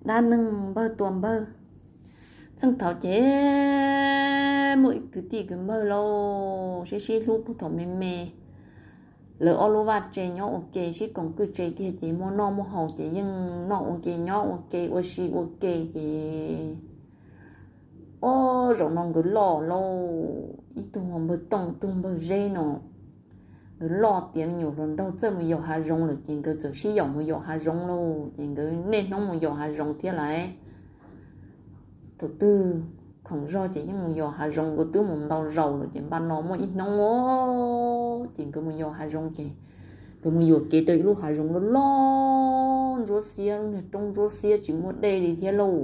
dab neeg npawg tua npawg. Txheej thaud ces muaj ib kwv tij kwv npawg lauj, sib sib hlub puag thaum me me. Lawv ob lub vaj tse nyob ua ke, sib koom kwj tse kiag ces muaj noj muaj haus ces yeej noj ua ke nyob ua ke ua si ua ke ces, ob zaum no nkawd loj lauj, ib tug npawg Tooj ib tug npawg Zeb no. Nkawd loj tiav me nyuam hluas nraug txawj mus yos hav zoov lawm ces nkawd txawm sib yaum mus yos hav zoov lauj. Ces nkawd niaj hnub mus yos hav zoov thiab lauj. Thaum twg khoom zog ces yeej mus yos hav zoov, nkawd twb mus ntau zaus lawm ces npaj no muaj ib hnub ces nkawd mus yos hav zoov ces nkawd mus yuam kev rau ib lub hav zoov loj loj ntsuab xiab, lub niag roob ntsuab xiab tsis muaj dej li thiab lauj.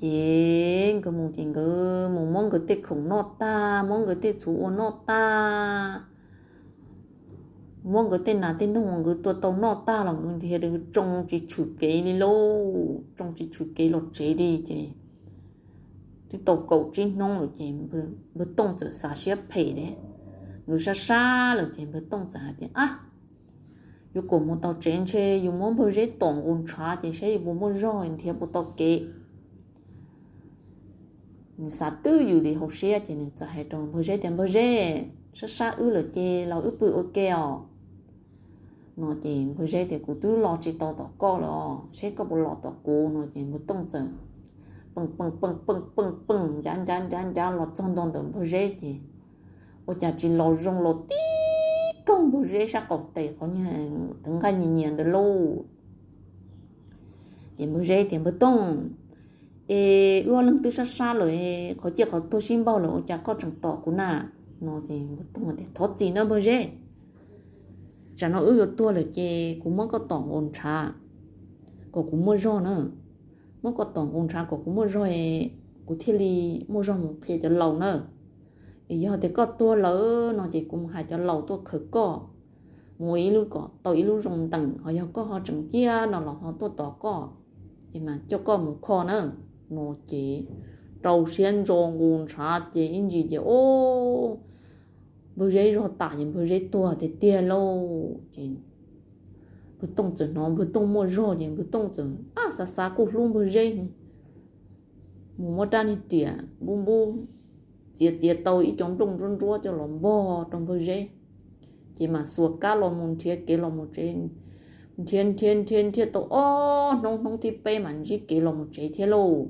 Ces nkawd mus ces nkawd mus muab nkawd tej khoom noj tag, muab nkawd tej txhuv ua noj tag, muab nkawd tej nas tej noog uas nkawd tua tau noj tag los nkawd nrhiav tsoo tsis tshwm kev li lauj, tsoo tsis tshwm kev los tsev li ces twb tau kaum tsib hnub lawm ces npawg Tooj txawm xav siab phem li. Nkawd sab sab lawm ces npawg Tooj txawm hais tias, Ab, yuav kom mus tau tsev ntshe yus muab npawg Zeb tom nqus ntshav ces saib yuav puas muaj zog nrhiav puas tau kev. Nws xav twb ywm li hauv siab ces nws txawm hais rau npawg Zeb tias, Npawg Zeb, sab sab wb lawm ces los wb pw ua ke os. No ces npawg Zeb tias, Kuv twb los tsis tau tom koj lawm os, seb koj puas los tom kuv. No ces npawg Tooj txawm peem peem peem peem peem peem ncav ncav ncav ncav los txog ntua ntawm npawg Zeb ces ua cas tsis los zoo, los tib kaug npawg Zeb sab qaum tes qhov nyias nqaij nyias nyias ntawd lauj. Ces npawg Zeb tias, Npawg Tooj, es wb ob leeg twb sab sab lawm, qhov ciaj qhov tuag sib npaug lawm ua cas koj tseem tom kuv na? No ces npawg Tooj tias, Thov txim nawb npawg Zeb, tsam no wb yuav tuag lawm ces kuv muab koj tom nqus ntshav kom kuv muaj zog na. Muab koj tom nqus ntshav kom kuv muaj zog, kuv thiaj li muaj zog mus qhia cov laus na. Es yog tias koj tuag lawm no ces kuv mus hais cov laus tuaj khaws koj mus ua ib lub kom tau ib lub zoo ntees, ho yog koj ho tseem ciaj no los ho tuaj tos koj, es mas coj koj mus kho na. No ces rau siab ntso nqus ntshav ces ib ntsis ces, o, npawg Zeb zog tas ces npawg Zeb tuag tiag tiag lauj. Ces npawg Tooj txawm hnov npawg Tooj muaj zog ces npawg Tooj txawm ab xav xav kuj hlub npawg Zeb, mus muab rab niag riam npub npub txiav txiav tau ib co nplooj ntsuab ntsuab coj los npog rau npawg Zeb. Ces mam xuas kab los mus nrhiav kev los mus tsev, nrhiav nrhiav nrhiav nrhiav tau ob hnub, hnub thib peb mam ntsib kev los mus tsev thiab lauj.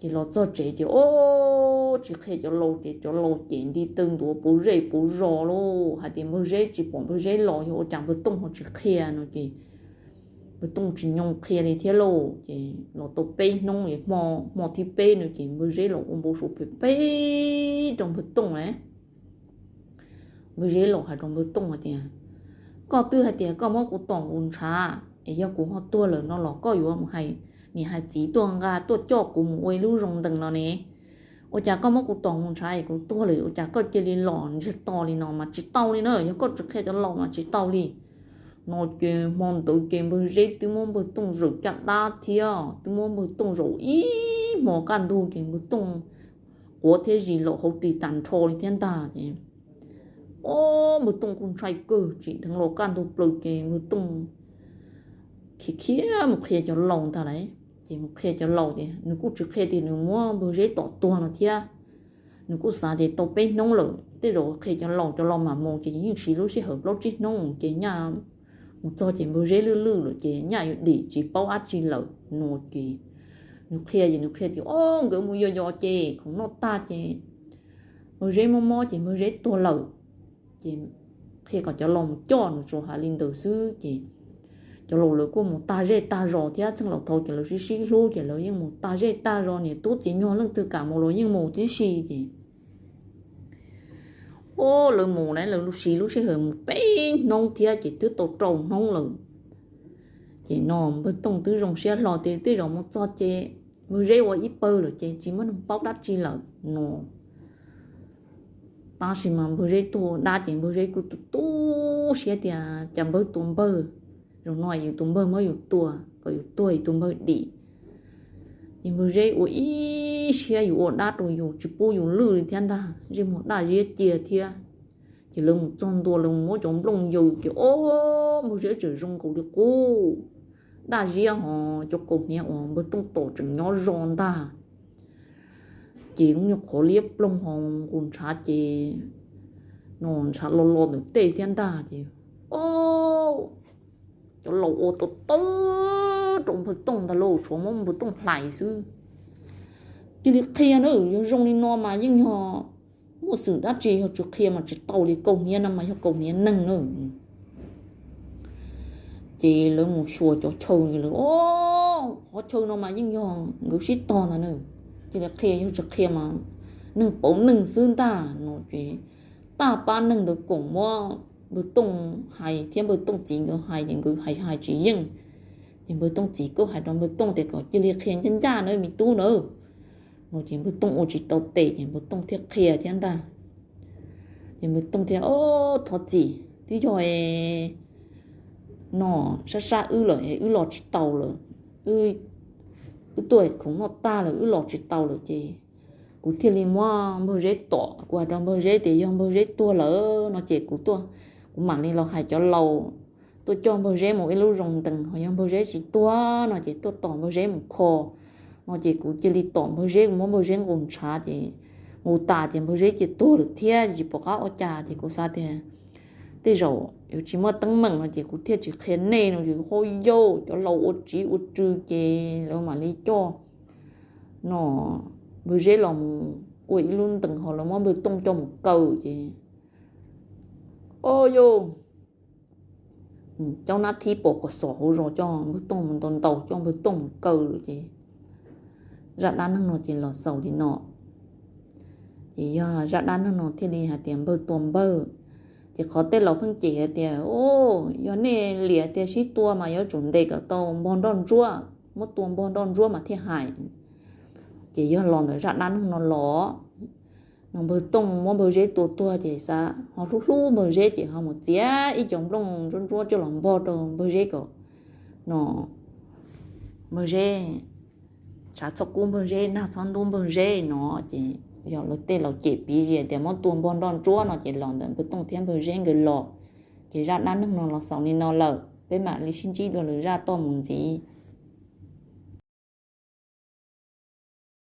Ces los txog tsev ces, o, tsis qhia cov laus ces cov laus cem nti taw ntuav puv zej puv zos lauj, hais tias npawg Zeb tsis pom npawg Zeb los, yog ua cas npawg Tooj ho tsis qhia no ces npawg Tooj tsis nyoo qhia li thiab lauj. Ces los tau peb hnub, hmo, hmo thib peb no ces npawg Zeb los ua npau suav phem phem rau npawg Tooj lauj. Npawg Zeb los hais rau npawg Tooj hais tias, Koj twb hais tias koj muab kuv tom nqus ntshav, es yog kuv ho tuag lawm no los koj yuav mus hais niam hais txiv tuaj nqa tuaj coj kuv mus ua ib lub zoo ntees no ne. Ua cas koj muab kuv tom nqus ntshav es kuv tuag lawm ua cas koj cia li los ntsiag to li no mas tsis tau li na, yog koj tsis qhia cov laus mas tsis tau li. No ces hmo ntawd ces npawg Zeb twb muab npawg Tooj zaws caj dab thiab twb muab npawg Tooj zaum ib hmo kaj ntug ces npawg Tooj quav thiab zis laus hauv ris tag nrho li thiab ntag ces, o, npawg Tooj kuj ntshai kawg, tsim dheev los kaj ntug plaws ces npawg Tooj khiav khiav mus qhia cov laus ntag lauj. Ces mus qhia cov laus tias nws kuj tsis qhia tias nws muab npawg Zeb tom tuag no thiab. Nws kuj xav tias tau peb hnub lawm tej zaum qhia cov laus, cov laus mam mus ces yeej siv lub sij hawm plaub tsib hnub ces nyaj mus txog ces npawg Zeb lwj lwj lawm ces nyaj yuav dim tsis paub dab tsi lawm no ces nws qhia ces nws qhia tias, o, nkawd mus yos yos ces khoom noj tag ces npawg Zeb mob mob ces npawg Zeb tuag lawm. Ces qhia kom cov laus mus coj, nws tsuas hais li ntawd xwb ces cov laus lawv kuj mus tag zej tag zos thiab, txheej laus thaud ces lawv sib sib hlub ces lawv yeej mus tag zej tag zos, niam tub txiv nyuag leej twg kam mus los yeej mus tib si ces, o, lawv mus na, lawv siv lub sij hawm mus peb hnub thiab ces twb tau rau hnub lawm. Ces no npawg Tooj twb zoo siab hlo tias tej zaum mus txog ces npawg Zeb ua ib pawg lawm ces tsis muaj neeg paub dab tsi lawm no. Tab sis mas npawg Zeb tuag ua dab ces npawg Zeb kuj tu tu siab tias cas npawg tua npawg, zaum no yus tus npawg muab yus tua, kom yus tuag yus tus npawg dim. Ces npawg Zeb ua ib siab yus ua dab rau yus tsis pub yus lwj li thiab ntag, ntsej muag daj ziab cia thiab. Ces lawv mus txog ntua lawv mus muab cov nplooj yaws ces, o, npawg Zeb tseem zoo nkaus li qub. daj ziab ho cov kaus hniav uas npawg Tooj tom tseem nyob zoo ntag. Ces lub nyuag qhuav liab ploog ho nqus ntshav ces no ntshav lo lo ntawm tej thiab ntag ces o, cov laus ua tau tawv rau npawg Tooj ntag lauj, tshuav muab npawg Tooj hlais xwb. Cia li qhia na, yog zoo li no mas yeej yog muaj xwm dab tsi, yog tsis qhia mas tsis tau li, kaus hniav no mas yog kaus hniav neeg na. Ces lawv mus xyuas cov chaw, lawv o, qhov chaw no mas yeej yog nkawd sib tog ntag na. Cia li qhia, yog tsis qhia mas neeg pauv neeg xwb ntag no ces tag pab neeg ntawd koom muab npawg Tooj hais thiab npawg Tooj txiv nkawd hais ces nkawd hais hais tsis yeej. Ces npawg Tooj txiv kuj hais rau npawg Tooj tias kom cia li qhia ncaj ncaj na me tub na. No ces npawg Tooj ua tsis tau tes ces npawg Tooj thiaj qhia thiab ntag. Ces npawg Tooj thiaj, o, thov txim, twb yog no sab sab wb lawm es wb los tsis tau lawm, wb tuaj khoom noj tag lawm wb los tsis tau lawm ces kuv thiaj li muab npawg Zeb tom, kuv hais rau npawg Zeb tias yog npawg Zeb tuag lawm no ces kuv tuaj, kuv mam li los hais cov laus tuaj coj npawg Zeb mus ib lub zoo ntees, ho yog npawg Zeb tsis tuag no ces tuaj tos npawg Zeb mus kho. No ces kuv cia li tom npawg Zeb, kuv muab npawg Zeb nqus ntshav ces nqus tas ces npawg Zeb cia tuag lawm thiab, tsis pom qab ua cas ces kuv xav tias tej zaum yuav tsis muaj teeb meem no ces kuv thiaj tsis qhia nej no, yus hauj yauj cov laus ua tsiv ua tsw ces lawv mam li coj no npawg Zeb los mus ua ib lub ntees ho lawv muab npawg Tooj coj mus kaw ces o yauj, cov nab thib pos kom xos hauv zos coj npawg Tooj mus ntaus ntaus coj npawg Tooj mus kaw lawm ces zaj dab neeg no ces los xaus li no. Ces yog zaj dab neeg no thiaj li hais tias npawg tua npawg. Ces qhov tej laus pheej cem hais tias, o, yog nej liam tias sib tua mas yuav tsum ntes kom tau npog nroj ntsuab, muab tua npog nroj ntsuab mas thiaj hais. Ces yog los ntawm zaj dab neeg no los, no npawg Tooj muab npawg Zeb tua tuag ces xav ho hlub hlub npawg Zeb ces ho mus txiav ib co nplooj ntsuab ntsuab coj los npog rau npawg Zeb kom no npawg Zeb tshav txhob kub npawg Zeb, nag txhob ntub npawg Zeb no. Ces yog lawv tej laus cem piv zis tias muab tua npog nroj ntsuab no ces los ntawm npawg Tooj thiab npawg Zeb nkawd los. Ces zaj dab neeg no los xaus li no lawm, peb mam li sib ntsib dua lwm zaj toj mus ntxiv.